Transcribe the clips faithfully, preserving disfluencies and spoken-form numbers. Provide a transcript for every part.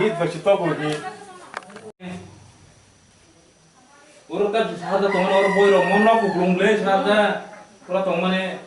Id basi tokol ni. Oro ta saja tongmani, oro boirok mo nok kuplung le saja pura tongmani.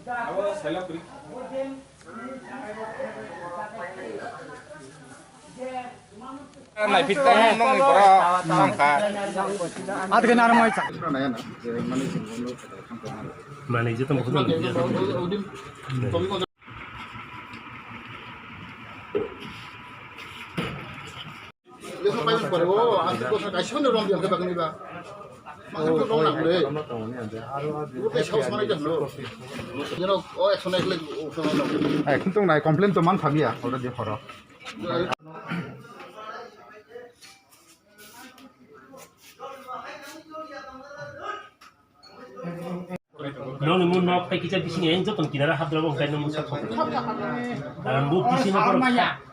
Abo selok ri. Naipit tong nong ni pura nang kha. Adga nar mai cha. Mane je tong. Leso pai pore o, ang ko sa kaisa no rom yang ke bagni ba. Ang ko rom na le. Ko pe sa usmana ke no. Jeno o action ek le o so no. Hai, khum tong nai complain to man phabiya, already khoro. Noni mun nok tai kisa bising yang joton kinara hadra bong tai nung sak. Aram bu bising nok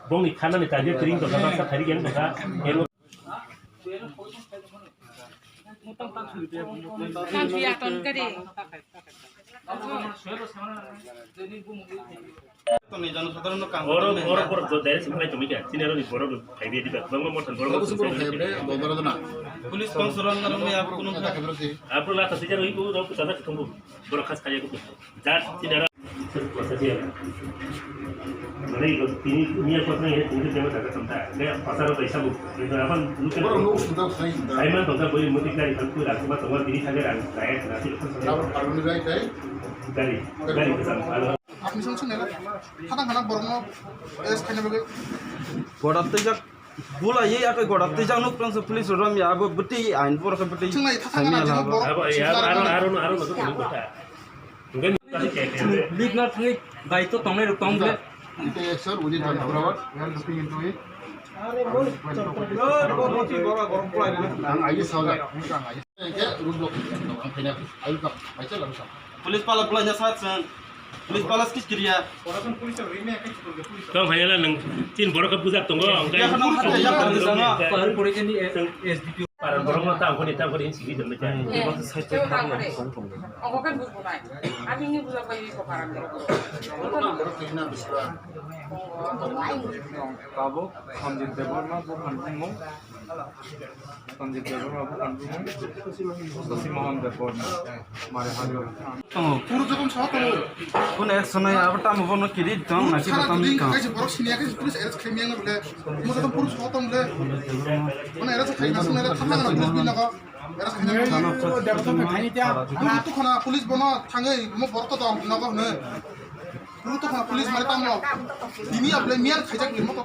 bong ni khana ni target kering to kata sa thari yang to ka. Kan biya ton kari. Toni jonosadharon no kang. Oro, oro, oro, jo, direct supply to media. Sini aro ni borok phai bi diba. Bangma motan borok. Police kong soron na rumi abu kuno. Abu la ta sijar oi bu rok ta ta thumbu. Borok khas khaya ku. Jat sini aro. Mane ko tini niya ko tani tini tema ta ta ta. Pasar bai sabu. Apan lukan. Aiman to ta boi mutik dari kan ku rak ma to bini saja rang. Raya nasi. Gari, gari kesana. Admission sung nela. Khana khana borokno arrest khaina bagwi. Goda twijak bula ye akai goda twijak nuk tang se police rom ya abo bwtwi ain borok bwtwi. Sung nai thasa khana jino borok. Abo ya aro aro aro no kota. Lik na thangwi bai to tongnai rok tong ble. Ite sir within twenty-four hours we are looking into it. Are bol. Ang aye saja. Ang aye. Police pala bula nya sat sen. Police pala skis kiriya. Tong hayala nang tin borok bujak tongo. Ya kana hata ya kana sana. Paran borok no tang koni tang koni sigi jom cha. Ogo kan bujbo nai. Ami ni bujak bai ko paran borok. Tabuk Sanjit Debbarma buphang bumung. Sanjit Debbarma buphang bumung. Sasi Mohan Debbarma. Mare hajor. Oh, puro jokhon sawa tongo. Kono ek sonai abo tamo bono kiri tong, nasi sara batam tuli tong. Kaisa borok siniya kaisa police arrest khaimiyang bole. Mo jokhon puro sawa tong bole. Kono arrest khaina sunai thapa kana police bin nago. Arrest khaina. Tano. Puro tukhona police bono thangwi mo borok to tong nago hwnwi. Puro tukhona police mari tamo. Tini able miyar khaijak ni mo to.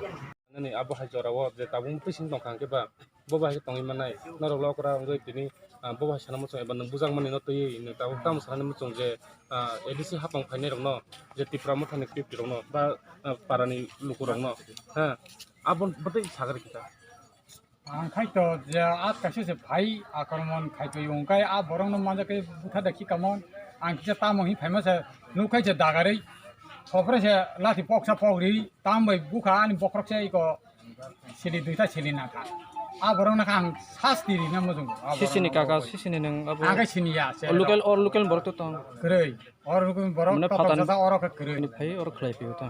Nini abo hai jora o je tabuk twi sing tong kha hwnkhe ba bo bai tongwi mannai norok lokra wngwi tini, ah, bo bai sana muchung eba nwng bujak mani no twiwi nwng tabuk tamo sana muchung je, ah, A D C hapang phainai rokno je Tipra Motha ni P F T rokno ba, ah, para ni luku rokno ha abo bwtwi sagari kita. Ang khai to je at kaisa se phai akromon khai to wngkai a borok no manja kai butha da khi kamon ang kisa tamo hi phaima se nuk khai se dagarwi thopre se lathi poksa pokri tam bai bukha ani bokrok se iko. Sili duita sili nangkha. A borok no kha ang sasti rina mojong. Sisini kaka, sisini nang abo. Ang khe sini ya se. Local or local borok to tong. Kwrwi. Or local borok. Mane to phatani. Tong jasa oro khe kwrwi. Ni phai oro khlai phi uta.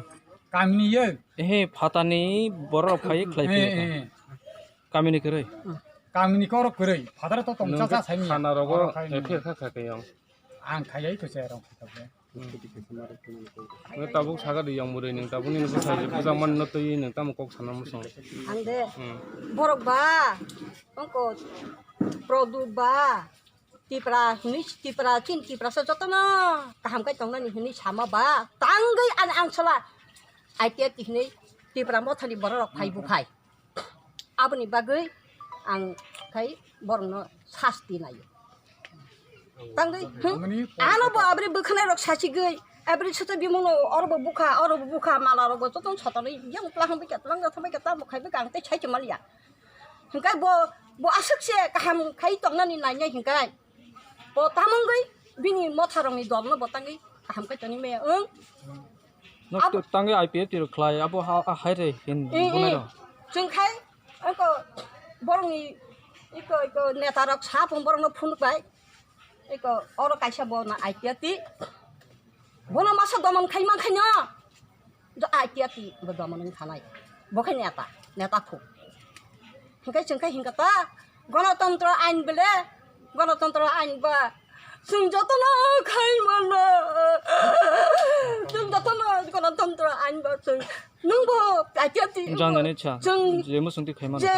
Kamini ye. Ehe phatani borok phai khlai phi uta. Eh, eh. Kamini kwrwi. Kamini koro kwrwi. Phatara to tong jasa saini. Khana rogo. Oro khai ni. Ephe kha kha khe yang. Ang khai ai to se rong. Nang tabuk saga di yang bwrwi nang tabuk nini bwsai bwjak mani no twi nang tamo kok sana muchung. Ang de. Hmm. Borok ba, ongko Produ ba, Tipra hwnwi Tipra chin Tipra sa jotono kaham kai tongnani hwnwi sama ba tangwi ani ang sala I P F T hwnwi Tipra Mothani borok rok phai bukhai. Aboni bagwi ang khai borokno sasti naio. Tangwi, hmm? Ano bo abri bwkhanai rok sasigwi, abri soto bimungno oro bo bukha, oro bo bukha, mala rok bo jotono sotonwi yang tlang bai khe tlang joto bai khe tamo khai bai khe ang tei sai chumaliya. Hingkai bo, bo aswk se kaham khai tongnani nainai hingkai. Bo tamungwi bini motha rokni dolno bo tangwi kaham khai tongwi maya wng. Nok abo tangwi I P F T rok khlai abo ha, ha hai re hin. Eh, bunai eh. Rok. Chwng khai oko borokni iko, iko neta rok sa phung borokno phunuk bai. Eko oro kaisa bo na I P F T. Bono masa domon khai man khaino. Jo I P F T bo domon wng thanai. Bo khai neta, neta khu. Hingkai chwng khai hingka ta, Ganatantro ain bele, Ganatantro ain ba. Chwng jotono khai mano. Chwng jotono Ganatantro ain ba chwng. Nwng bo I P F T Janjani cha. Chwng je muchungti khaimano. Je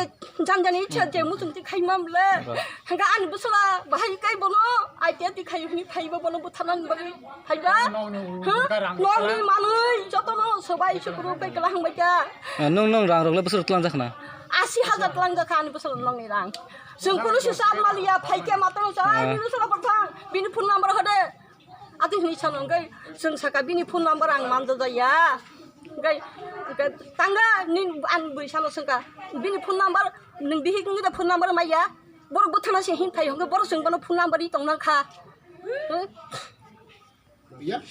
janjani cha je muchungti khaimam le. Hingke ani bwsala bahai kai bono I P F T khai hwnwi phaibo bono butharnani bagwi phaiba. Ha? Nokni manwi jotono sobai sukuru kai kala hangbai kha. Ah, nwng, nwng rang rok le bwswk tlang jakna? Asi hajar tlang jakha ani bwsala nokni rang. Chwng kunu sisa maliya phaikhe matang sa ai bini sala bwthang bini phone number hode. Ati hwnwi sano hwnkhe chwng saka bini phone number ang manjajaya. Hwnkhe, hwnkhe tanga nini ani bwrwi sano swngkha bini phone number, nwng bihik nungwi da phone number maya. Borok bwthana se hin phai hwnkhe borok chwng bono phone number ri tongna kha. Hmm? Ya,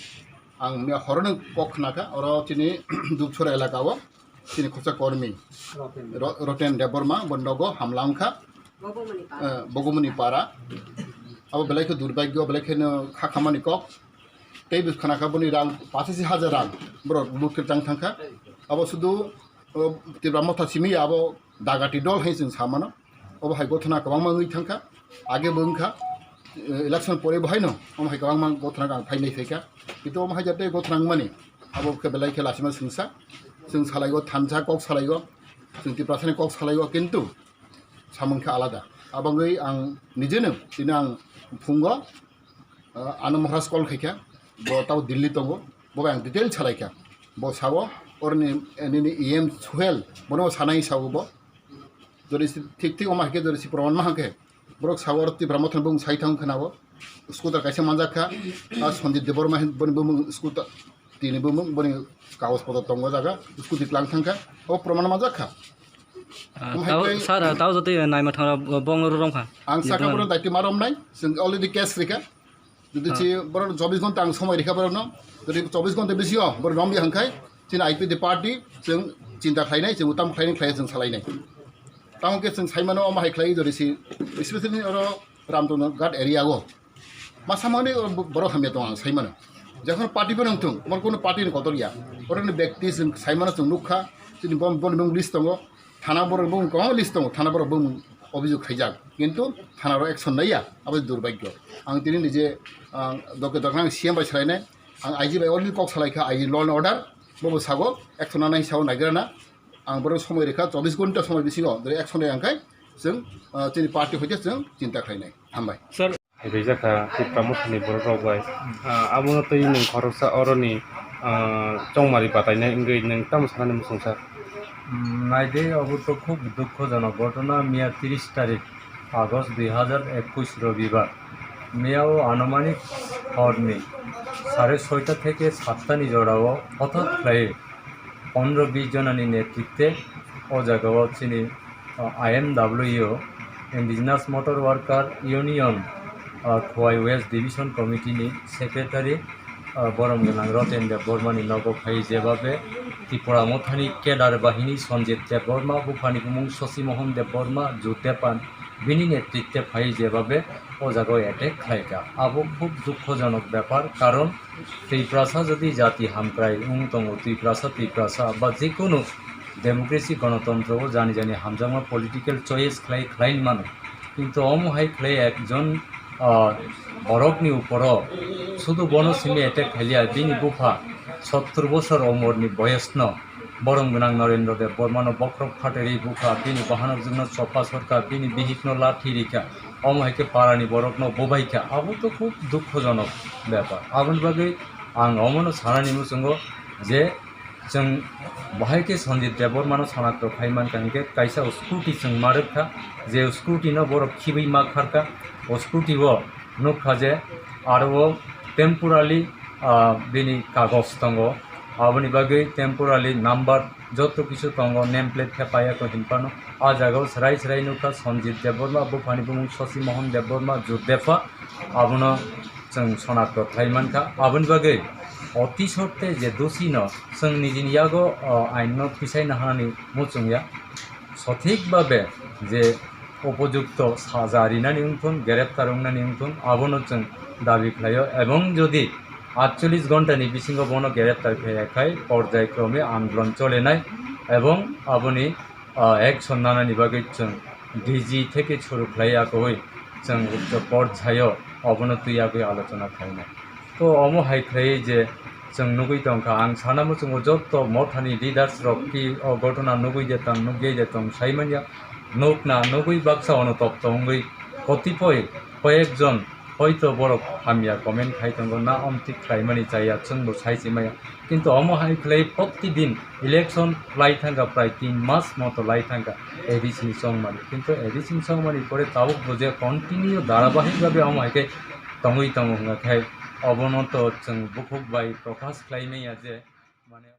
ang miya horono kok khnakha, oro chini Dupchora elaka o. Chini khoroksa kormi Ro-, Roten Debbarma, bo nogo hamla wngkha, eh, Bogomoni Para. Abo belai khe durbagyo, belai kheno kha khamani kok. Tei bo khna kha boni rang pachasi hajar rang, borok lut khe chang thang kha. Abo sudu, o, Tipra Motha simi abo dagati dol hai chwng sa mano. Obo hai gothana kwbangma wngwi thang kha, age bo wng kha, eh, election pore bo haino, omo hai kwbangma gothana ang phai nai phai kha. Kintu omo hai jate gothana wngmani, abo khe belai khe lachima swngsa, chwng salaigo thansa kok salaigo, chwng Tiprasani kok salaigo, kintu samung khe alada. Abangwi ang nijeno tini ang phungo, ah, ano Maharaj call khaikha, bo tabo Delhi tongo, bo bai ang detail salaikha. Bo sao, oroni, eh, nini E M Suhel, bono sanai sao bo. Jodi si thik thik omo hai khe jodi si proman ma hang khe, borok sao oro Tipra Motha ni bumung sai thang khna o. Scooter kaisa manjak kha, ah, Sanjit Debbarma hin boni bumung scooter, tini bumung boni kagoj potro tongo jaga, scooty tlang thang kha, o proman manjak kha. Ah, omo hai tao, tei sir, ah, tao jotoi naima thang rok, bo-, bong oro rom kha. Ang saka borok daitwi ma rom nai, chwng already case rikha. Jodi si borok chobbish ghonta ang somoi rikha borokno, jodi chobbish ghonta bisingo borok rom ya hwnkhe, chini I P F T party chwng chinta khlainai, chwng tamo khlainai khlai chwng salainai. Tamo khe chwng saimano omo hai khlai jodi si, especially oro Ramchandra Ghat area o. Masa mani borok hamya tongo ang saimano. Jekhon party bo nang thung, mor kono party ni kotor ya. Oro ni bekti chwng saimano chwng nukha, chini bom, bom, bom list tongo. Thana borok bumung kwbangma list tongo, thana borok bumung obhijog khaijak, kintu thana rok action naiya, abo durbhagyo. Ang tini nije, ang doke doke ang C M bai salainai, ang I G bai already kok salaikha, I G law and order, bobo sago action nanai sao naigrana, ang borok somoi rikha, chobbish ghonta somoi bisingo jodi action nai ang khai, chwng, ah, chini party hoite chwng chinta khlainai. Hambai. Sir, hai rijak kha Tipra Mothani borok rok bai. Ah, abono twi nwng khoroksa oroni, ah, chongmari batainai wngwi nwng tamo sanani muchung sir? Hmm, naidi, obo to khub dukhojonok ghotona. Miya tris tarik August dui hajar ekush Robibar. Miya o anumanik horni sare soita theke satta ni jora o hothat khlai pondro bis jonani netritwe o jaga o chini, ah, I M W, Indigenous Motor Worker Union, ah, Khowai West Division Committee ni Secretary, ah, borom gwnang Roten Debbarma ni nogo phai, jebabe Tipra Mothani cadre bahini Sanjit Debbarma, buphani bumung Shashi Mohan Debbarma, Jut Depan, bini netritwe phai, jebabe o jaga o attack khlai kha. Abo khub dukhojonok bepar, karon Tiprasa jodi jati hamkrai wng tongo, Tiprasa, Tiprasa ba jekunu democracy, gonotontro o jani jani hamjakma political choice khlai, khlai mano. Kintu omo hai khlai ekjon, ah, borokni uporo sudu bono simi attack khailiya, bini bupha sottor bosor omorni boyosno, borom gwnang Narendra Debbarmano bokhorok phaterwi bukha, bini bahanok jwkno chopha sorkha, bini bihikno lathi rikha, omo hai khe parani borokno bubaikha, abo to khub dukhojonok bepar. Aboni bagwi ang omono sanani muchungo je chwng bahai khe Sanjit Debbarmano sanakto khai mankha, hinkhe kaisa scooty chwng ma rwkha, je scooty no borok khibwi ma kharkha, o scooty o nukha je aro o temporarily, ah, bini kagoj tongo, aboni bagwi temporarily number joto kisu tongo, name plate khe paiya ko hinphano, ah jaga o serai serai nukha Sanjit Debbarma, buphani bumung Shashi Mohan Debbarma, Jut Depa, abono chwng sonakto khlai mankha. Aboni bagwi oti sotte je dosi no chwng nijini yago, ah, ain no tisaina hanani muchungya, sothik babe je upojukto saja rinani wngthun, greptar wngnani wngthun, abono chwng dabi khlaio. Ebong jodi atchollish ghonta ni bisingo bono greptar khaiya khai, porjai krome andolon cholenai, ebong aboni, ah, action nanani bagwi chwng D G theke suru khlai yakwi chwng ukto porjaio obono twi yakwi alochona khlainai. To omo hai khlaiwi je chwng nugwi tongkha, ang sana muchungo joto mothani leaders rok ki o ghotona nugwi de tong, nugwi de tong sai manya, nukna nugwi baksa ono topto wngwi kotipoi koyek jon hoito borok hamya comment khai tongo, na omtwi khlaimani chaya chwngbo sai se maya, kintu omo hai khlai protidin election lai thangkha, prai tin mas moto lai thangkha A D C ni chongmani, kintu A D C ni chongmani pore tabuk bo je continue dharabahik bhabe omo hai khe tongwi tongo hwnga khe obono to chwng bukhuk bai prokash khlai manya je mane